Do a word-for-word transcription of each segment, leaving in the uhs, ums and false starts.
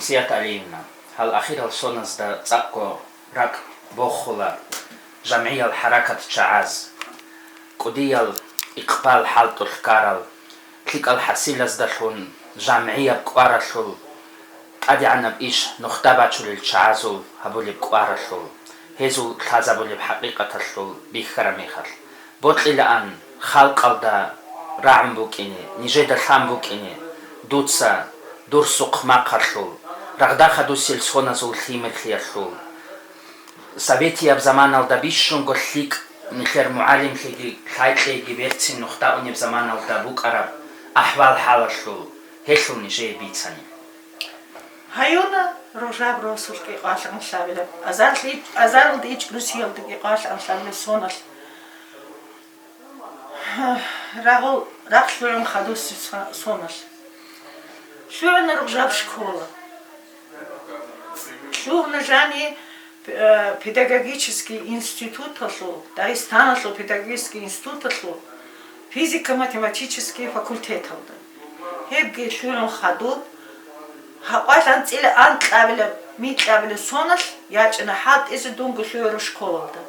Шамсият Алиевна, гьал ахирал соназда цӀакъго ракӀ бохула жамгӀиял хӀаракат чагӀаз, кӀудиял икъбал хӀалтӀулъ ккарал, лъикӀал хӀасилаздалъун жамгӀияб кӀваралъул, тӀадегӀанаб иш нухда бачулел чагӀазул гьабулеб кӀваралъул, гьезул лъазабулеб хӀакъикъаталъул бихьараб мехалъ, бокьилаан халкъалда рагӀун букӀине, нижеда лъан букӀине, дуца, дур сухъмахъалъул, рагъда хадусел соназул лъимерлъиялъул. Советияб заманалда бищунго лъикӀ нилъер мугӀалимлъиги лъайкьейги берцин нухда унеб заманалда букӀараб ахӀвал-хӀалалъул гьелъул нижее бицани. Гьаюна ружаб росулъги къвалъ анлъабилеб, азарлъи-, азаралда ичӀ русиялдаги къвалъ анлъабилеб соналъ. Рагъул рахъ лъугӀун хадуси сон-, соналъ. ЛъугӀуна ружаб школа. Лъугьуна жани, э, педагогический институталъул, Дагъистаналъул педагогический институталъул физико-математический факультеталда. Гьебги лъугӀун хадуб, гьакъвалъ анцӀила анкьабилеб, микьабилеб соналъ ячӀана хӀалтӀизе дунго лъугӀараб школалда.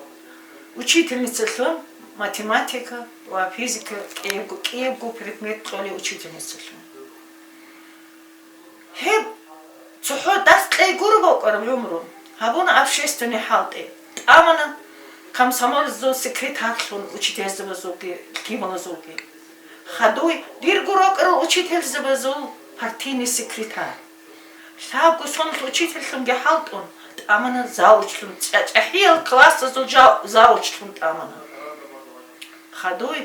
Учительницалъун математика ва физика кӀиябго, кӀиябго предмет кьолей учительницалъун. Гьеб цохӀо дарс кьей гуро бокӀараб гӀумру, гьабуна общественный хӀалтӀи, тӀамана комсомолазул секретарьлъун учительзабазулги лъималазулги. Хадуй дирго рокӀарал учительзабазул партийный секретарь. Лъабго соналъ учительлъунги хӀалтӀун, тӀамана завучлъун, чӀа-, чӀахӀиял классазул жа-, завучлъун тӀамана. Хадуй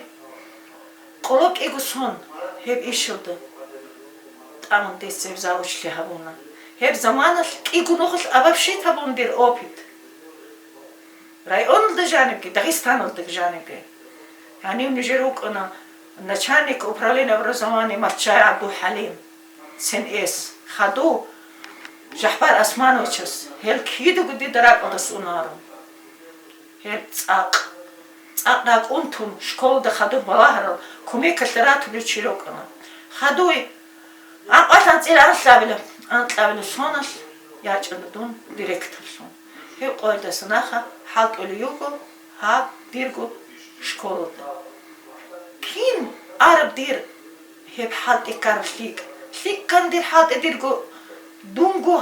къоло кӀиго сон гьеб ишалда тӀамун децеб завучлъи гьабуна. Гьеб заманалъ кӀиго нухалъ обобщить гьабун дир опыт. Районалда жанибги, Дагъистаналда жанибги. Гьанив нижер вукӀана начальник управления образования Марччай ГӀабдулхӀалим, СНС, хадув ЖахӀбар Османовичас, гьел кидаго дида ракӀалдас унаро. Гьел цӀакъ, цӀакъ ракӀунтун школада хадур балагьарал кумекалъе ратулев чи рукӀана. Хадуй анкъвалъ анцӀила анлъабила, анкьабила соналъ ячӀана дун директорлъун. Гьеб къоялдаса нахъа хӀалтӀулей йиго гьаб дирго школалда. Кин араб дир гьеб хӀалтӀи ккараб лъикӀ? ЛъикӀ ккан дир хӀалтӀи дирго, дунго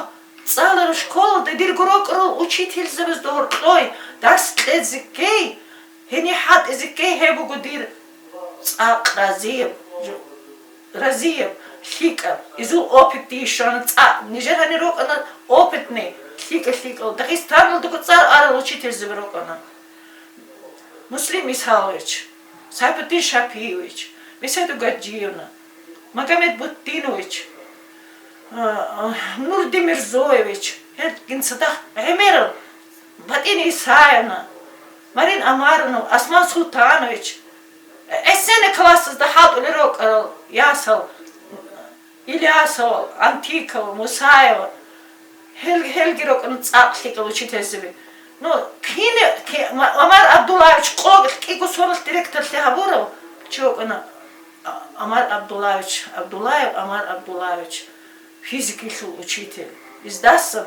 цӀалараб школалда дирго рокӀарал учительзабазда гьоркьой дарс кьезе ккей, гьенир хӀалтӀизе ккей, гьеб буго дир цӀакъ разияб, разияб, лъикӀаб, изул опыт дие щвана цӀакъ. Нижер гьанир рукӀана опытный, лъикӀа-лъикӀал, Дагъистаналдаго цӀар арал учительзаби рукӀана. Муслим Исалович, Сайпутдин Шапиевич, Меседу Гаджиевна, Магомед Бутдинович, а, а, Нурди Мирзоевич, гьелгин цадахъ гӀемерал, БатӀин Исаевна, Марин Амаровна, Осман Султанович, гӀисина классазда хӀалтӀулел рукӀарал ясал, Ильясова, Антикова, Мусаева, гьел-, гьелги рукӀана цӀакъ лъикӀал учительзаби. Ну, кин-, ки-, Ма-, Амар Абдуллаевич къо-, кӀиго соналъ директорлъи гьабурав чи вукӀана. А-, Амар Абдуллаевич, Абдуллаев Амар Абдуллаевич, физикалъул учитель. Издасан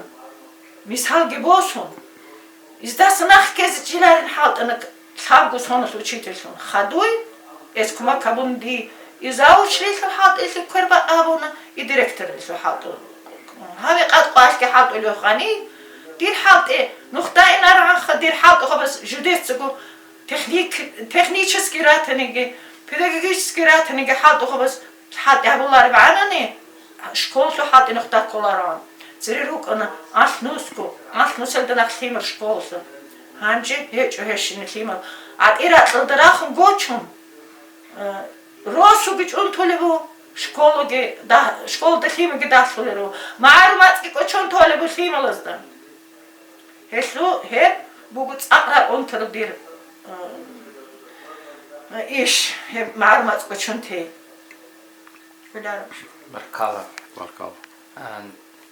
мисалги босун, издасан нахъ ккезе чиларин хӀалтӀана лъабго соналъ учительлъун. Хадуй, эс кумек гьабун дие, и завучлъилъул хӀалтӀилъи квербакъ гьабуна, и директорлъул хӀалтӀу. Гьаве къад-къвалъги хӀалтӀулев гьани, дир хӀалтӀи, нухда инаргӀанха дир хӀалтӀухъабаз жидецаго техник-, технический ратаниги, педагогический ратаниги хӀалтӀухъабаз хӀалтӀи гьабулареб гӀанани, школалъул хӀалтӀи нухда кколароан. Цере рукӀана алъ нусго, алъ нусалда нахъ лъимал школалъул. Гьанже гьечӀо гьещине лъимал. ГӀатӀи ракьалда рахун гочун, э, росуги чӀунтулеб бу, школаги дагь-, школалда лъималги дагьлъулел ру, магӀарул мацӀги кӀочон толеб бу лъималазда. Гьелъул гьеб буго цӀакъ ракӀунтараб дир, э, иш, гьеб магӀарул мацӀ кӀочон тей. Баркала. Баркала. А,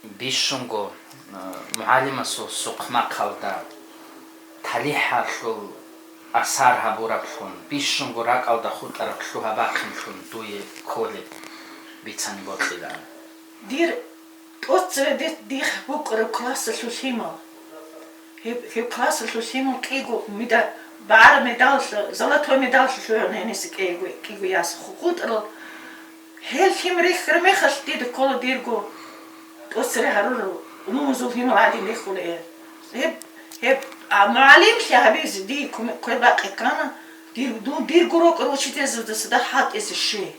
бищунго, а, мугӀалимасул сухъмахъалда талихӀалъул асар гьабураблъун, бищунго ракӀалда хутӀараб лъугьа-бахъинлъун дуе кколеб бицани бокьилаан. Дир ТӀоцебе де-, дихъ букӀараб классалъул лъимал. Гьеб, гьеб классалъул лъимал кӀиго меда-, багӀараб медалалъ, золотой медалалъ лъугӀана гьениса кӀиго, кӀиго яс хутӀарал. Гьел лъим рехьараб мехалъ дида ккола дирго тӀоцере гьарурал умумузул лъимал гӀадин рехула гьел. Гьеб, гьеб, а, мугӀалимлъи гьабизе дие куме-, квер бакъи ккана, дир-, дун дирго рокӀор учительзабаздаса дагь хӀалтӀизе щвей.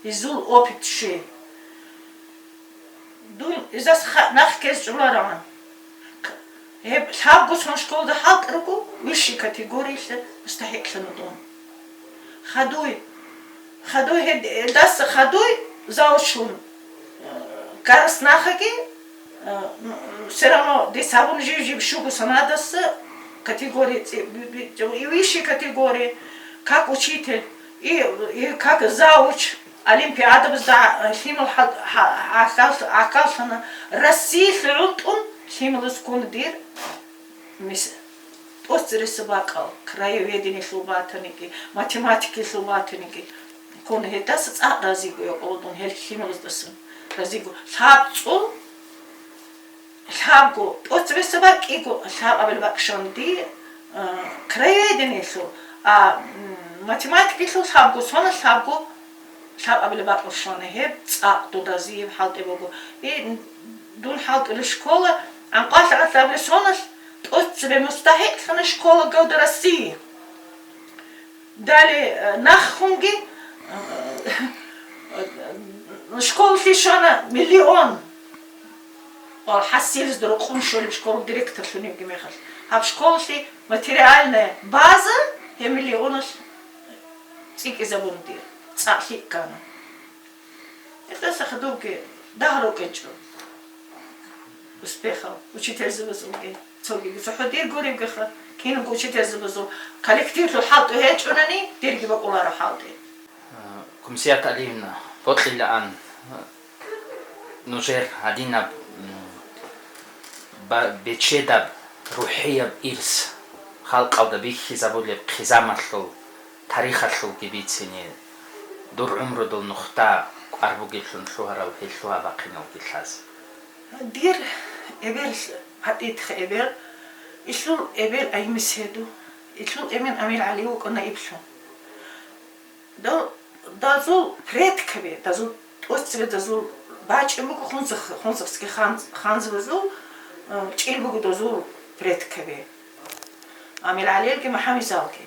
Гьезул опыт щвей. Дун изас ха-, нахъ ккезе чӀолароан. Гьеб лъабго сон школда хӀалтӀарабго, высшей категориялъе мустахӀикълъана дун. Хадуй, хадуй гьед-, гьелдаса хадуй завучлъун, э, ккарас нахъеги, э, м, всё равно дир сабун жив-жив щуго санадаса категория ци-, би-, би-, и высшей категории, как учитель, и, и как завуч. Олимпиадабазда лъимал хӀал-, хӀа-, гӀахьал-, гӀахьаллъана. Россиялъе гӀунтӀун лъималаз ккун дир мис-, тӀоцересеб бакӀал, краеведениялъул батаниги, математикиялъул батаниги. Ккун гьелдаса цӀакъ разиго гьекъолдун, гьел лъималаздасан разиго. ЛъабцӀул Лъабго, тӀоцебесеб бакӀ кӀиго лъабабилеб бакӀ щвана дие, а, краеведениялъул, а, м, математикалъул лъабго, сонал лъабго лъабабилеб бакӀ щвана, гьеб цӀакъ дуда разияб хӀалтӀи буго. И дун хӀалтӀулеб школа, анкъвалъа гӀалъабилеб соналъ тӀоцебе мустахӀикълъана школа года России. Далее, э, нахъ хунги, э, школалъе щвана миллион. Ва хӀасилазда рукъун щолеб школа директорлъун йиги мехалъ. Гьаб школалъе материальная база гьеб миллионалъ цӀикӀкӀизабун дир, цӀакъ лъикӀ ккана. Гьелдаса хадубги дагь рукӀинчӀо. Успехал учительзабазулги, цогиги цохӀо дир гуребгиха, кинабго учительзабазул коллективлъул хӀалтӀу гьечӀунани, дирги бокӀуларо хӀалтӀи. Кумсият Алиевна, бокьилаан, нужер гьадинаб, м, ба-, бечедаб рухӀияб ирс халкъалда бихьизабулеб хъизамалъул тарихалъулги бицине, дур гӀумрудул нухда кӀвар бугеблъун лъугьарал гьелъул абахъиналги лъазе. Дир эбел, гьатӀидха эбел, илъул эбел Аймиседу, илъул эмен Амир ГӀали вукӀана иблъун. Дал-, дазул предкаби, дазул тӀоцебе дазул бачӀун буго хунзах-, хунзахски хан-, ханзабазул, э, чӀил буго дазул предкаби. Амир ГӀалилги МухӀамизалги.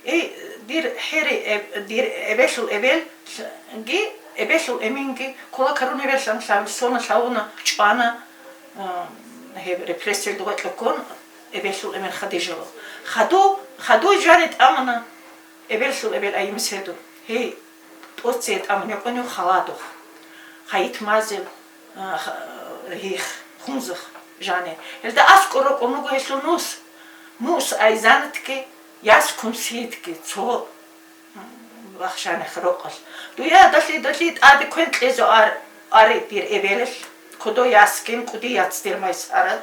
Эй, дир хӀери-, эб-, дир эбелъул эбелги, эбелъул эменги, кула карун эбелъан лъаб-, сона лъавуна, чӀвана, а, гьеб репрессиялда вакьа ккун, эбелъул эмен Хадижалъул. Хаду-, хадуй жани тӀамана эбелъул эбел Аймиседу. Гьей, тӀоцее тӀамун гьекъонив халадух. Хайит мазил, а, ха-, ригьих, хунзах жани. Гьелда аскӀор рокъун руго гьелъул нус. Нус Айзанатги, яс Кумсиятги, цо, м, вахшанихъ рокъалъ. Дуя далъи-далъи тӀаде квен кьезе ар-, аре дир эбелалъ, кодо ясгин кӀуди яц дир Майсарат,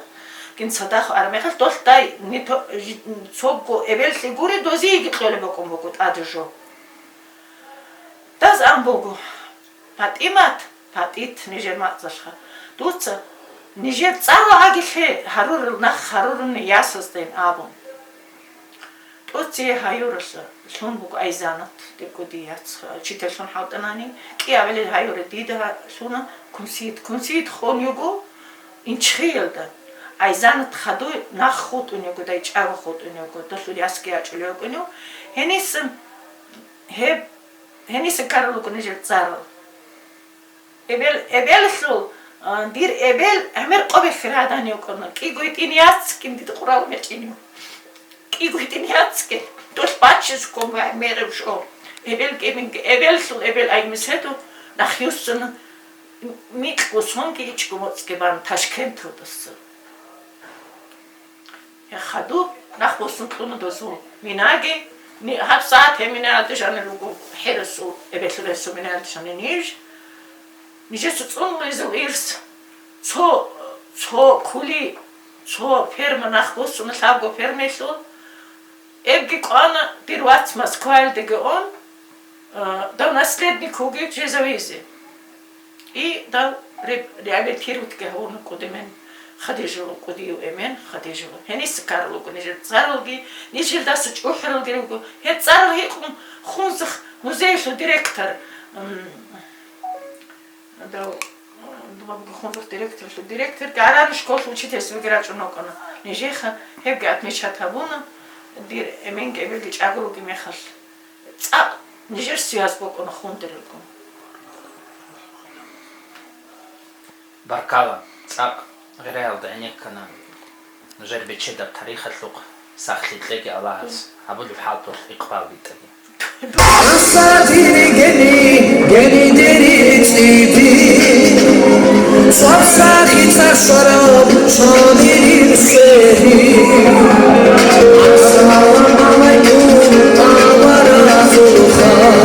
гин цадахъ ар мехалъ долъ дай нито-, жи-, цого эбеллъи гури дозиеги кьолеб бокӀун буго тӀаде жо. Даз ан буго. ПатӀимат, ПатӀит нижер мацӀалъха. Дуца нижер цӀар лагьаги лъе гьарурал нах гьаруруни ясаздайин абун. ТӀоцее гьаюралъа лъун буго Айзанат, дебго дияц, учительлъун хӀалтӀанани, кӀиабилел гьаюра дида лъуна Кумсият. Кумсият хун юго Инчхиялда. Айзанат хадуй нах хутӀун юго, дайчӀаго хутӀун юго, долъул ясги ячӀулев вукӀунев. Гьениса гьеб Гьениса ккарал руго нижер цӀарал. Эбел, эбелалъул, а, дир эбел гӀемер къо бихьи гьадан йокӀуна. КӀиго гьитӀин яццикин дида къурал мекъинев. КӀиго гьитӀин яццикин. Долъ баччизе ккун гӀемераб жо. Эбел кӀиминги, эбелалъул эбел Аймиседу нахъюссана. Микьго сонги ичӀго моцӀги бан Ташкенталдаса. Гье, хадуб, нах босун кьуна дозул минаги, ни-, гьаб сагӀат гьеб минаялда жанир руго хӀерасул, эбелъул ресул минаялда жанир ниж. Нижеца цӀунула изул ирс. Цо, цо кули, цо ферма нах босуна лъабго фермаялъул. Эбги кӀвана дир вац Москваялдаги ун, а, дав наследник вугев жезавизе. И дав Ре-, реабилитироватьги гьавуна кӀудемен, хадижулун, кӀудияв эмен хадижулун. Гьениса ккарал руго нижер цӀаралги, нижердаса чӀухӀаралги руго. Гьеб цӀарал гьикъун Хунзахъ музеялъул директор, м, дав-, дубабги Хунзахъ директорлъул директорги, гӀараб школалъ учительс вугев рачӀун вукӀана. Нижеха гьебги отмечать гьабуна, дир эменги эбелги чӀаго ругеб мехалъ. ЦӀакъ нижер связь букӀуна хундерилгун. Баркала, цӀакъ гъираялда гӀенеккана нужер бечедаб тарихалъухъ, сахлъи кьеги Аллагьас, гьабулеб хӀалтӀулъ икъбал битӀаги. Гьасадири гени, гени дери цӀиди, цварсахи цӀаршараб шамирир сери. Ассаламу гӀалайкум, аварагасул хал,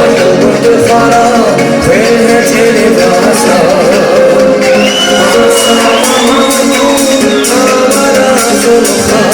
ахӀулгутӀи хвараб квер гьечӀеб базар. Ассаламу гӀалайкум, аварагасул хал.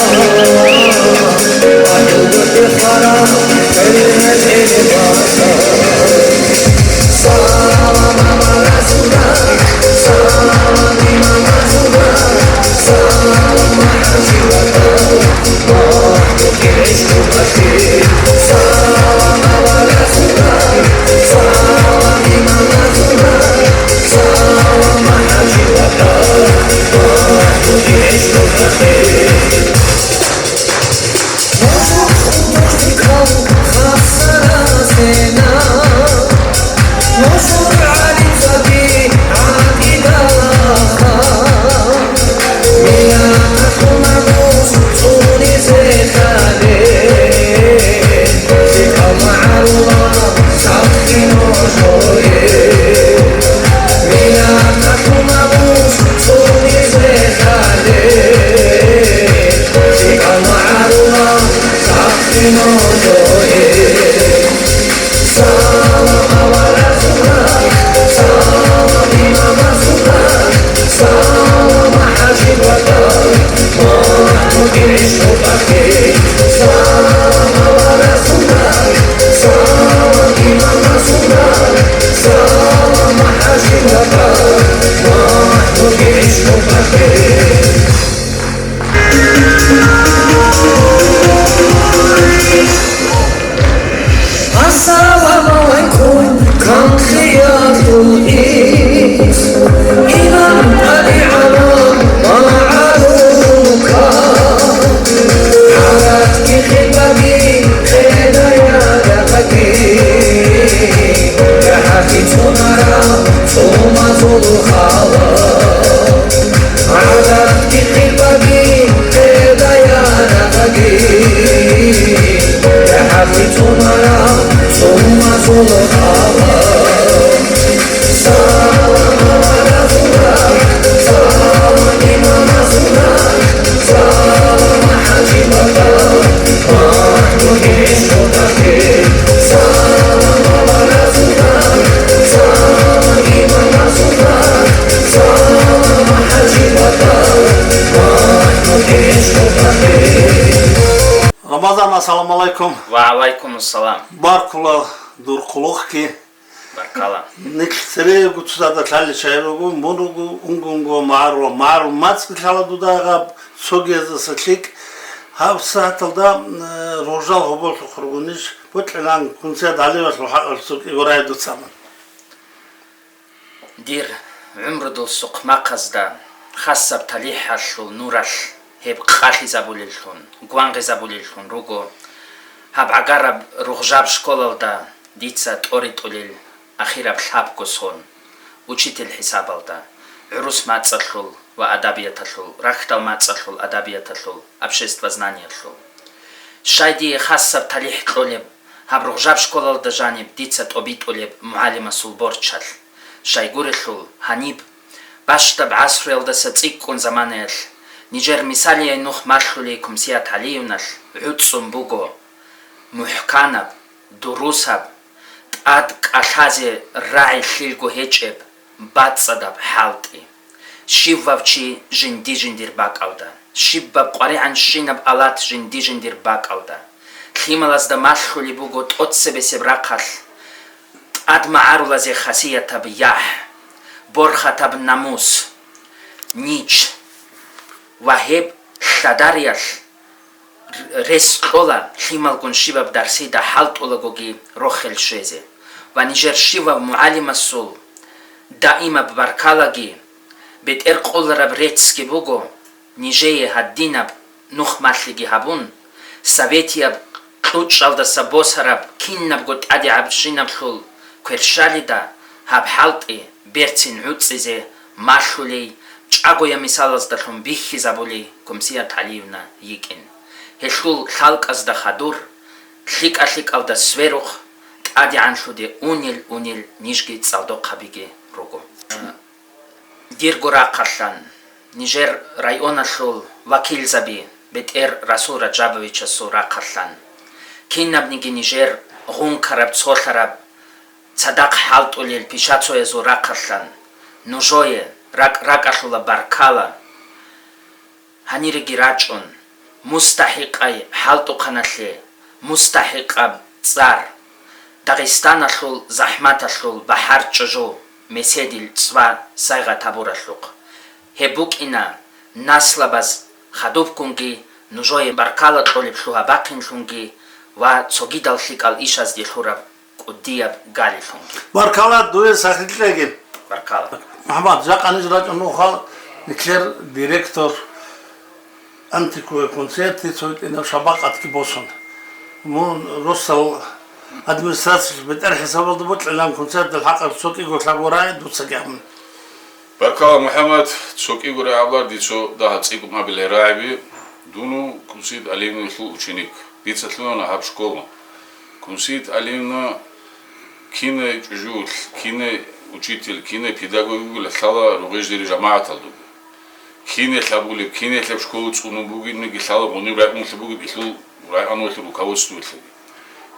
Ассаламу гӀалайкум, канлъиялъул ис, имам ГӀали гӀалам магӀарулка. ГӀадатги хиркъаги, къедаялъ рахъги, яхӀги цунараб цӀумазул хала. ГӀадатги хиркъаги, къедаялъ рахъги, яхӀги цунараб цӀумазул хала. Рамазан, ассаламу гӀалайкум. Ва гӀалайкум ассалам. Баркула дур хъулухъги. Баркала. Нилъ церего цоцазда лъалел чагӀи руго, мун руго, унго-унго магӀарулав, магӀарул мацӀги лъала дуда гьаб, цогияздаса лъикӀ. Гьаб сагӀаталда, э, Ругъжал гьоболлъухъ руго ниж, бокьилан Кунцеялъ гӀалиялъул хӀакъалъулъ цо кӀиго рагӀи дуца абун. Дир гӀумрудул сухъмахъазда хасаб талихӀалъул нуралъ гьеб къалъизабулеллъун, гвангъизабулеллъун руго. Гьаб гӀагараб Ругъжаб школалда дица тӀоритӀулел ахираб лъабго сон, учитель хӀисабалда, гӀурус мацӀалъул ва адабияталъул, рахьдал мацӀалъул, адабияталъул, обществознаниялъул. Щай дие хасаб талихӀ кьолеб гьаб Ругъжаб школалда жаниб дица тӀобитӀулеб мугӀалимасул борчалъ, щайгурелъул гьаниб, бащдаб гӀасруялдаса цӀикӀкӀун заманаялъ, нижер мисалияй нух малъулей Кумсият ГӀалиевналъ гӀуцӀцӀун буго: мухӀканаб, дурусаб, тӀад кӀалъазе рагӀи лъилго гьечӀеб, бацӀцӀадаб хӀалтӀи. Щивав чи жинди-жиндир бакӀалда, щибаб къваригӀанщинаб алат жинди-жиндир бакӀалда. Лъималазда малъулеб буго тӀоцебесеб рахъалъ, ад-магӀарулазе хасиятаб яхӀ, борхатаб намус, нич ва гьеб лъадариялъ рес кьола лъималгун щибаб дарсида хӀалтӀулагоги рохел щвезе ва нижер щивав мугӀалимасул даимаб баркалаги, бетӀер къулараб реццги буго, нижее гьадинаб нухмалъиги гьабун, советияб кьучӀалдаса босараб кинабго тӀадегӀабщинаблъул кверщалида гьаб хӀалтӀи берцин гӀуцӀизе малъулей, чӀагоя мисалаздалъун бихьизабулей Кумсият ГӀалиевна йикӀин. Гьелъул лъалкӀазда хадур, лъикӀа-лъикӀалда сверухъ, тӀадегӀанлъуде унел-унел нижги цӀалдохъабиги руго. Дирго рахъалъан, нижер районалъул вакилзаби, бетӀер Расул Ражабовичасул рахъалъан, кинабниги нижер гъункараб-цолъараб, цадахъ хӀалтӀулел пишацоязул рахъалъан, нужее ракӀ-ракӀалъула баркала. Гьаниреги рачӀун, мустахӀикъай хӀалтӀухъаналъе мустахӀикъаб цӀар, Дагъистаналъул захӀматалъул бахӀар чӀужу меседил цӀва сайгъат гьабуралъухъ. Гьеб букӀина наслабаз хадубккунги, нужее баркала кьолеб лъугьа-бахъинлъунги ва цогидал лъикӀал ишазде лъураб кӀудияб галилъунги. Баркала дуе сахлъи кьеги. Баркала. МухӀаммад, жакъа ниж рачӀун нуха, нилъер директор, антиковый концерти, цо гьитӀинаб шабакъатги босун. Мун росал администрациялъ бетӀер хӀисабалда бокьилан концертал хӀакъалъ цо кӀиго лъабго рагӀи дуцаги гьабун. Баркала, МухӀаммад, цо кӀиго рагӀи абулар, дица дагьа цӀикӀкӀун абилей рагӀиби, дун Кумсият ГӀалиевналъул ученик. Дица лъугьана гьаб школа. Кумсият ГӀалиевна кинай чӀужуялъ, кинай учитель, кинай педагог вугила лъала Рогъеждири жамагӀаталда. Кинай лъабулеб, кинай лъаб школа цӀунун бугебниги лъала гъуниб районалъ бугеб илъул районалъул руководствоялъеги.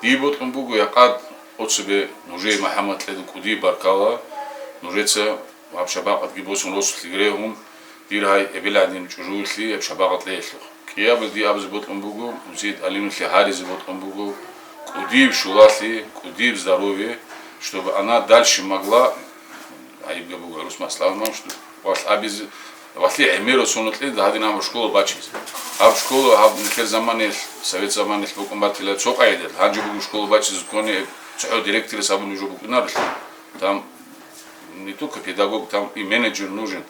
Дие бокьун буго, якъад оцебе нужее, МухӀаммад, кьеда кӀудияб баркала, нужеца гьаб шабакъатги босун росулъги регьун, дир гьай эбел гӀадин чӀужуялъе гьаб шабакъат лъеялъухъ. КӀиябал дие абизе бокьун буго, Кумсият ГӀалиевналъе гьаризе бокьун буго, кӀудияб щулалъе, кӀудияб здоровье, чтобы она дальше могла, гӀайиб буго гӀурус масала, чтобы валъ абизе, валъи гӀемерал соналъе гьадинаб школа бачизе. Гьаб школа, гьаб нилъер заманалъ, совет заманалъ букӀун батила цо къайдал, гьанже буго школа бачизе ккони, цохӀо директорас абун нуж букӀунарелъул. Там не только педагог, там и менеджер нужен.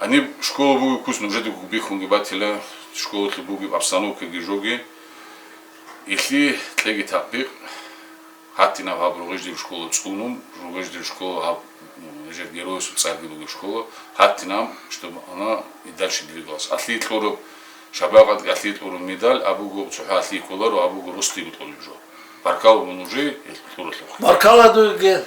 Гьаниб школа бугеб куц нужеда бихьунги батила, школалъе бугеб обстановкаги жоги. Илъи кьеги такъбикъ, гьатинаб гьаб Рогъеждири школа цӀунун, Рогъеждири школа гьаб, м, нижер геройсул цӀарги бугеб школа, гьатинаб, чтобы она и дальше двигалась. Алъие кьураб шабакъатги, алъие кьураб медаль, абуго цохӀо алъие кколаро, абуго росулъ бутӀулеб жо. Баркала мун уже кьуралъухъ. Баркала дуеги.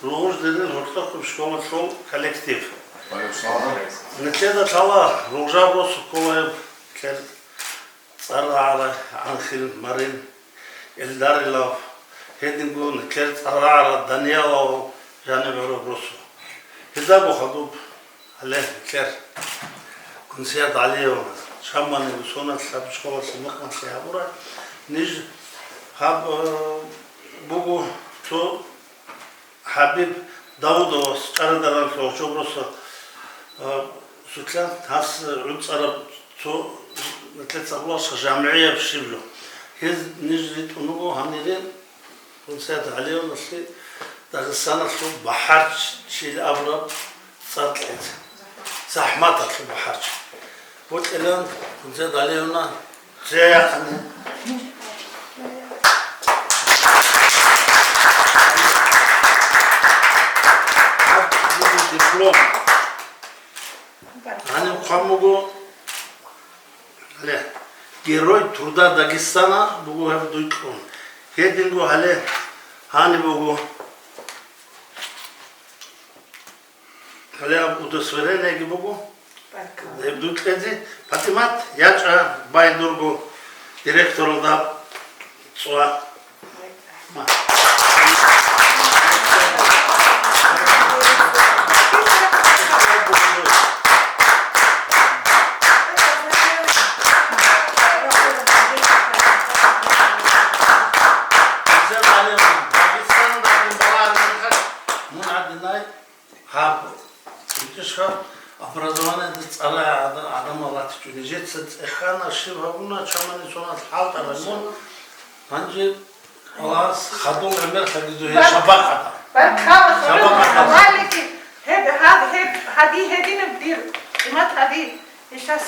Рогъеждирил гьоркьохъеб школалъул коллектив. Нилъеда лъала Рогъжаб росу кколаеб, нилъер цӀар рагӀарай Анхил, Марин, Эльдарилав, гьединго нилъер цӀар рагӀарай Даниялав жаниб гӀураб росу. Гьездаго хадуб гьале нилъер Кумсият ГӀалиевна, шаммани бусуна лъаб школалъе мухъмалъи гьабурай. Ниж гьаб, э, буго цо ХӀабиб Давудовас чӀарадаралъув гьоркьоб росу, э, Сутлан, гьас гӀуцӀараб цо, нилъеца абулаша, жамгӀияб щиб жо. Гьез ниж ритӀун руго гьанире. Кумсият ГӀалиевналъе Дагъистаналъул бахӀарчил абураб цӀар кьезе. ЗахӀматалъул бахӀарчи. Бокьилан, Кумсият ГӀалиевна, жеяхъани. Диплом. Гьаниб хъван буго, гьале, Герой труда Дагестана буго гьеб дуй кьун. Гьединго гьале гьаниб буго, гьале гьаб удостоверениеги буго. Гьеб дуй кьезе, ПатӀимат, ячӀа байдурго директоралда цӀва. Щиб гьабуна, чамани соналъ хӀалтӀарай мун. Гьанже Аллагьас хадуб гӀемер лъаги дуе шабакъатда. Баркала, шабакъатда. Гьалики, гьеб, гьаб, гьеб, гьаби гьединаб дир, къимат гьаби, гьелъас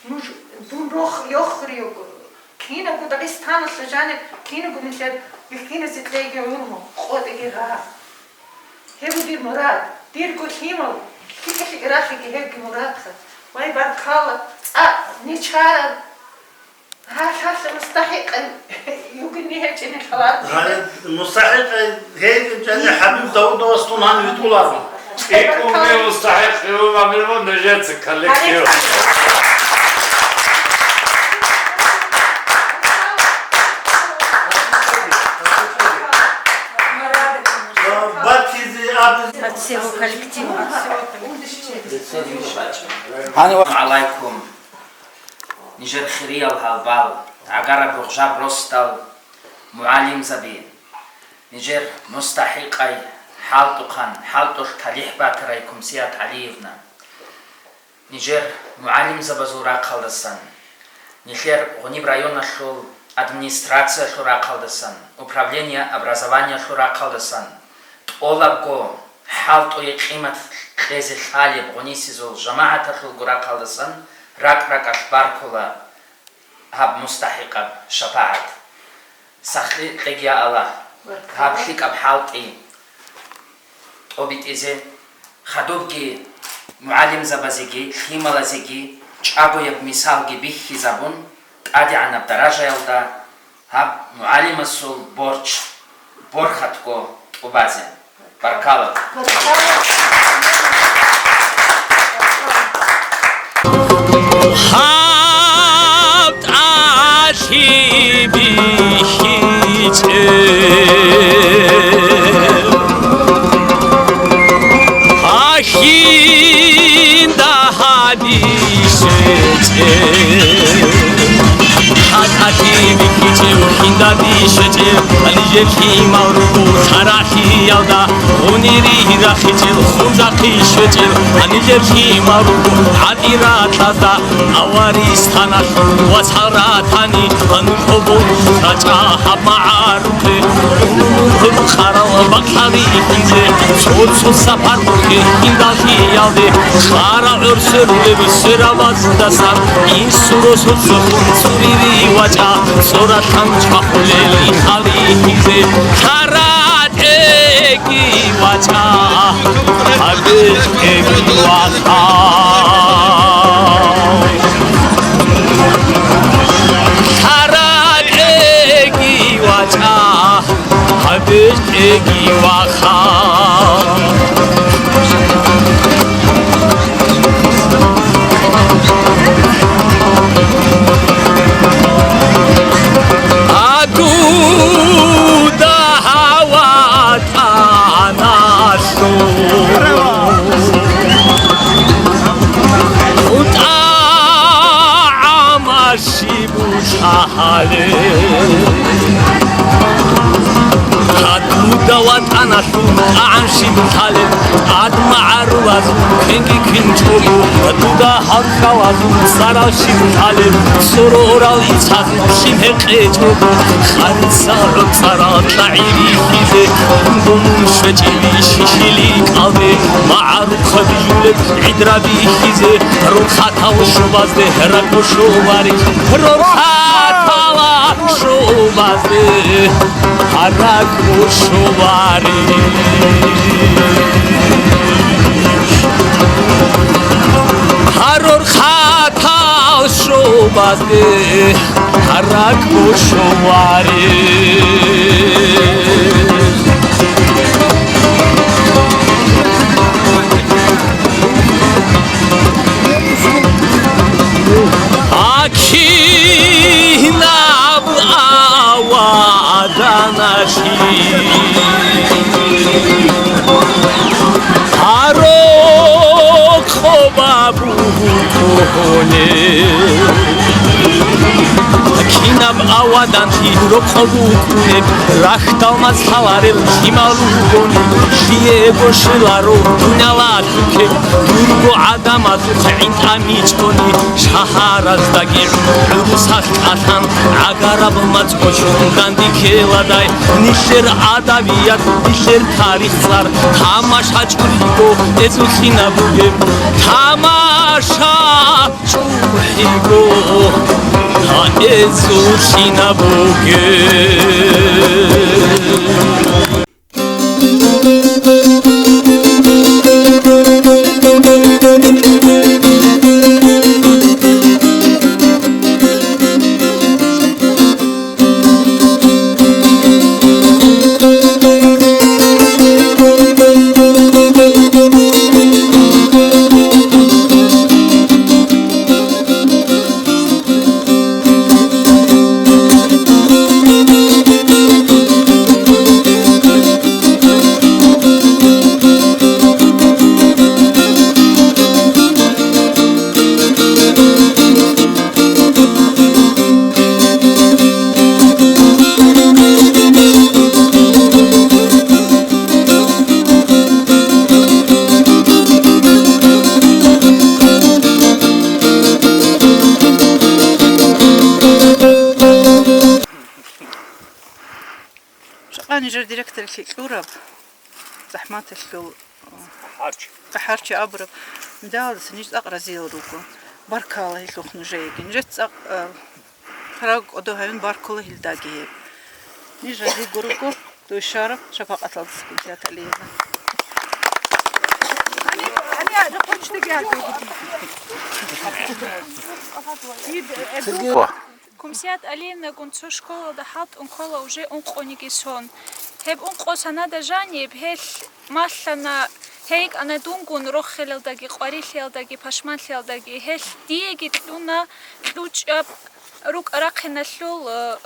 нуж, дун рох, йохри його. Кинабго Дагъистаналъ жаниб, кинабго нилъер бихьиназе кьеги гӀурму, къотӀиги гъа. Гьеб дир мурад, дирго лъимал, лъикӀа-лъикӀа рахиги гьебги мурадха. Вай, баркала, цӀакъ нечараб, гьалъалъ мустахӀикъал югни гьечӀине халат. Гьале мустахӀикъал гьечӀинчӀани ХӀабиб Давудовас тун гьанив витӀуларо. ЦӀикӀкӀунги мустахӀикъ гьев амирмун нужеца коллектив. Батизе абиз. От всего коллектива. Гьанив алайкум. Нижер хириял гьалбал, гӀагараб рухӀжаб росдал, мугӀалимзаби, нижер мустахӀикъай хӀалтӀухъан, хӀалтӀулъ талихӀ батарай Кумсият ГӀалиевна. Нижер мугӀалимзабазул рахъалдасан, нилъер Гъуниб районалъул администрациялъул рахъалдасан, управление образованиялъул рахъалдасан, тӀолабго хӀалтӀуе къимат кьезе лъалеб гъунисезул жамагӀаталъулго рахъалдасан ракӀ-ракӀалъ баркула гьаб мустахӀикъаб шапагӀат. Сахлъи кьеги, я Аллагь, гьаб лъикӀаб хӀалтӀи тӀобитӀизе, хадубги мугӀалимзабазеги лъималазеги чӀагояб мисалги бихьизабун, тӀадегӀанаб даражаялда гьаб мугӀалимасул борч борхатго тӀубазе. Баркала. Гьаб тӀалъи бихьичӀеб, гьахинда гьаби щвечӀеб. ХӀатӀалъи бихьичӀеб, хиндаби щвечӀеб, нижер лъимал руго цӀарахъиялда, гъунири рахичӀеб, хунзахъи щвечӀеб, нижер лъимал руго гӀатӀира кьазда, аваристаналъ вацал ратани, гьанкъо борхатӀа гьаб магӀарухъе, гьеб къарал бакӀ тарихизе, цо-цо сапар бугеб киндалъиялде, къара гӀорсерулеб сверабаздасан, инсул росулъ цӀурири вачӀа, цӀоралъан чвахулел халихизе, хара тӀеги вачӀа, гьабе тӀеги вачӀа. Хара тӀеги вачӀа. Гьабе тӀеги ваха. А дуда гьава тӀаналъур. ТӀагӀам щиб лъалеб. Гьадуда ватӀаналъул тӀагӀам щиб лъалеб, тӀад магӀарулазул квенги квинчӀого, гьадуда гьалкалазул цӀарал щиб лъалеб, сорорал ицаз лъим гьекъечӀого, хъарица гӀоцӀарал тӀагӀи рихьизе, гьунго мун щвечӀеби щилъили кӀалде, магӀарухъаби жулеб гӀидра бихьизе, рухъа Тавшубазде ракӀ шувари, рорхатала шубазде ракӀ шувари. Гьарорхатал шубазде ракӀ шувари. Акинаб аваданалъи гьарохъо бабу кколеб. Кинаб аваданлъи рокъоб букӀунеб, рахьдал мацӀ лъаларел лъимал ругони, лъиего щвеларо дунялалъухъе, дурго гӀадамазухъ гӀинтӀамичӀони, шагьараздаги гӀурусалъ кӀалъан, гӀагараб мацӀ кӀочон данде ккеладай, нилъер адабият, нилъер тарих цӀар тамаша чӀулиго, эцӀулъина бугеб тамаша. ЧӀухӀиго, гьаэзулъина бугеб. Жакъа нижер директорлъи кьураб, захӀматалъул, ГӀахьарчи. ГӀахьарчи абураб мидалалдаса ниж цӀакъ разиял руго. Баркала гьелъухъ нужееги. Нижеца цӀакъ, а, рагӀу кӀодо гьавин баркула гьелдаги гьеб. Ниж разиго руго, дуе щвараб шапакъаталдаса, Кумсият Алиевна. Кумсият Алиевнагун цо школалда хӀалтӀун ккола уже ункъониги сон. Гьеб ункъо санада жаниб гьелъ малъана, гьей йикӀана дунгун рохелалдаги, къварилъиялдаги, пашманлъиялдаги. Гьелъ диеги кьуна кьучӀаб рукӀа-рахъиналъул, э,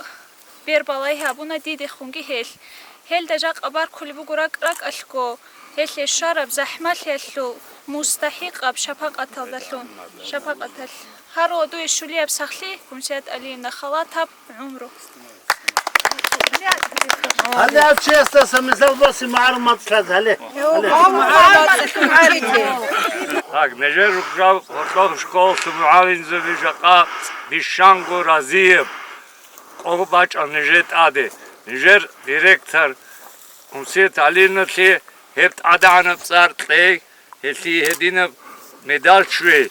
бербалай гьабуна дидехунги гьелъ. Гьелда жакъа баркулеб буго ракӀ-ракӀалъго, гьелъе щвараб захӀмалъиялъул мустахӀикъаб шапакъаталдалъун, шапакъаталъ. Гьарула дуе щулияб сахлъи, Кумсият Алиевна, халатаб гӀумру. Гьале гьаб чиясдаса мисал боси, магӀарул мацӀ лъаз, гьале. Гьале. Так, нижер рукъжал гьоркьоб школалъул мугӀалимзаби жакъа бищанго разияб къо бачӀана нижер тӀаде. Нижер директор Кумсият Алиевналъе гьеб тӀадегӀанаб цӀар кьей, гьелъие гьединаб медаль щвей.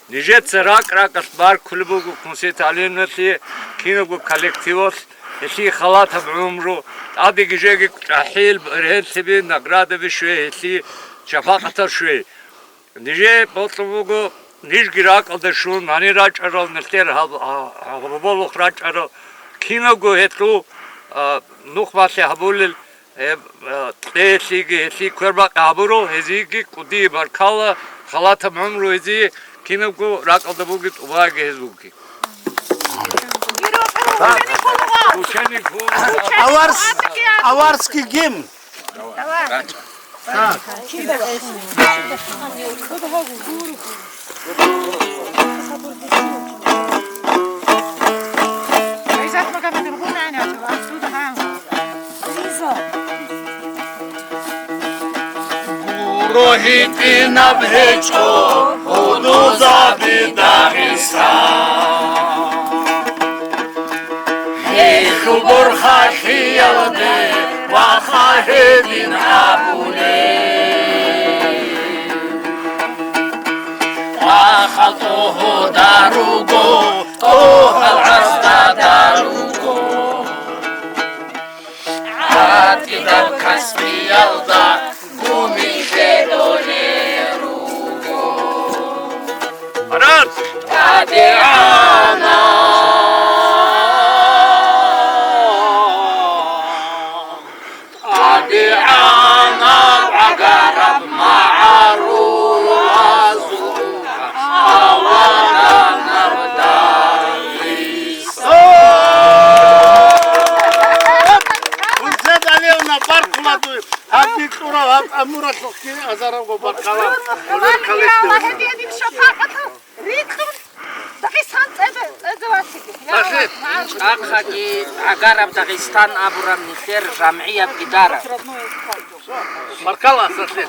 Нижеца ракӀ-ракӀалъ баркулеб буго Кумсият Алиевналъе кинабго коллективалъ, гьелъие халатаб гӀумру, тӀадеги жеги чӀахӀиял бергьенлъиби, наградаби щвей, гьелъие шапакъатал щвей. Нижее бокьун буго, нижги ракӀалда щун, гьанир рачӀарал, нилъер гьаб-, гьа-, гьаб-, гьабулухъ рачӀарал, кинабго гьелъул, а, нухмалъи гьабулел, э, а, кьеялъеги, гьелъие квербакъи гьабурал, гьезиеги кӀудияб баркала, халатаб гӀумру гьезие, кинабго ракӀалда бугеб тӀубаги гьез бугеб. Ученик ву-, Аварс-, аварский гимн. Гуро гьитӀинаб гьечӀо гьудулзаби Дагъистан. Гьелъул борхалъиялде ваха гьедин абулеб. Вахал тӀогьода руго, тӀогьал гӀасда руго. ГьатӀидаб Каспиялда гуми хӀедолел руго. Марат! ТӀадегӀанав, тӀадегӀанав гӀагараб магӀарулазул аваданав Дагъистан. Гьузет Алиевна, баркула дуе. Гьаб бикьурав, гьаб амуралъухъги азарабго баркала. Гьаб коллектив. Аллагь, гьедин шапакъатал рикьун, Дагъистан цӀезе, цӀезе ватиги. Бахъи. ЧӀахъаги гӀагараб Дагъистан абураб нилъер жамгӀияб идара. Маркала асарлъе.